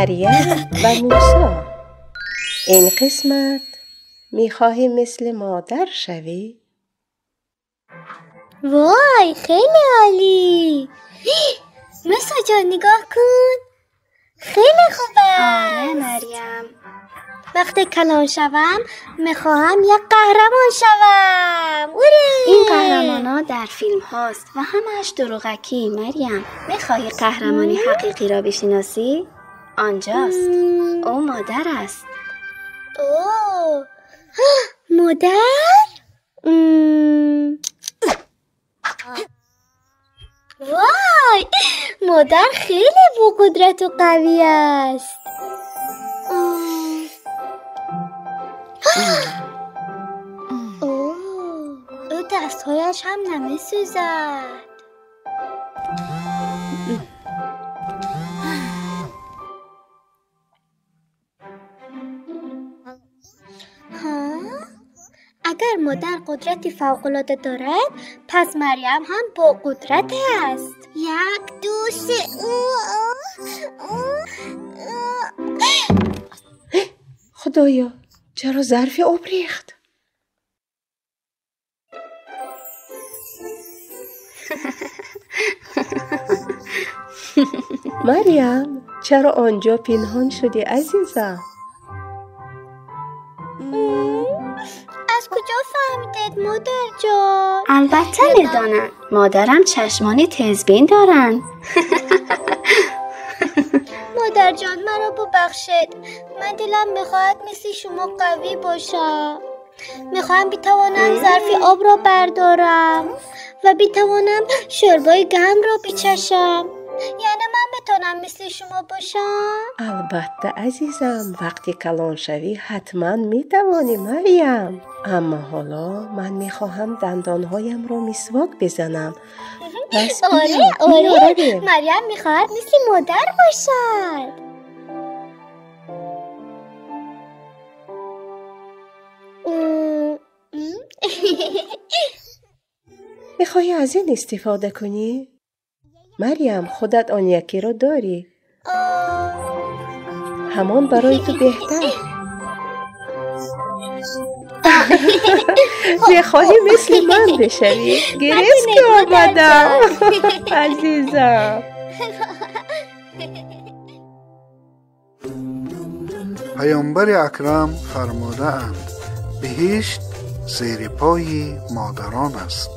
مریم و موسی. این قسمت میخواهی مثل مادر شوی؟ وای خیلی عالی. موسی جان نگاه کن، خیلی خوبه. آره مریم، وقتی کلان شوم میخواهم یک قهرمان شوم. این قهرمان ها در فیلم هاست و همش دروغکی. مریم میخواهی قهرمانی حقیقی را بشناسی؟ آنجاست. او مادر است. اوه مادر؟ وای مادر خیلی با قدرت و قوی است. اوه او دستهایش هم نمی سوزد. اگر مادر قدرت فوق‌العاده دارد پس مریم هم با قدرت است. 1 2 3. خدایا چرا ظرف آب ریخت؟ مریم چرا آنجا پنهان شدی عزیزم؟ از کجا فهمیدید مادر جان؟ البته میدانم، مادرم چشمانی تیزبین دارن. مادر جان مرا ببخشید، من دلم میخواهد مثل شما قوی باشم. میخواهم بتوانم ظرف آب را بردارم و بتوانم شوربای گرم را بچشم. یعنی من بتونم مثل شما باشم؟ البته عزیزم، وقتی کلان شوی حتما میتوانی مریم. اما حالا من میخواهم دندانهایم را مسواک بزنم. پس آره مریم میخواهد مثل مادر باشد. میخواهی از این استفاده کنی؟ مریم خودت آن یکی را داری، همان برای تو بهتر. میخواهی مثل من بشوی؟ گریز که آمدم عزیزم. پیامبر اکرم فرموده اند بهشت زیر پای مادران است.